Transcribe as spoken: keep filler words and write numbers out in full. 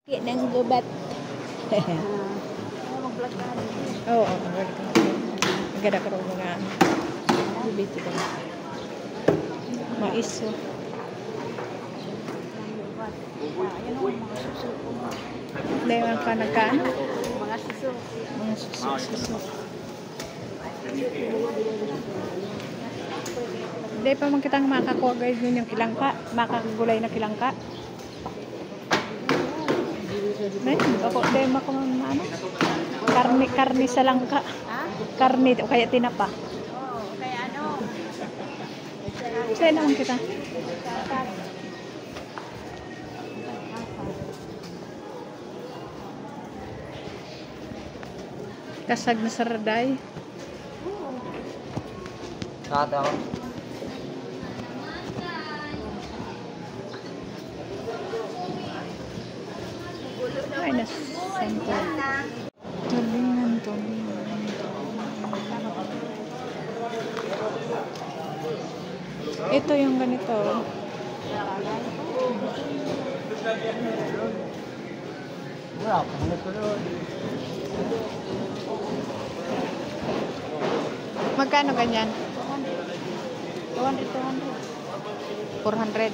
Ng gubat. Oo, mag-vlog ka. Maganda ko rin mga bibidyo ko. Maiso. Dahil ang ka nagkaano? Mga suso. Mga suso, suso. Hindi pa man kitang makakuha, guys, yun yung kilangka. Makagulay na kilangka. May, bako, dema ko man, ano? Karne, karne sa langka. Karne, o kaya tinapa. Sa'yo naman kita. Kasag na saraday. Sa ate ako. Ay, nasanto. Tulingan, tulingan, tulingan. Ito yung ganito. Magkano ganyan? Two hundred, two hundred. Four hundred.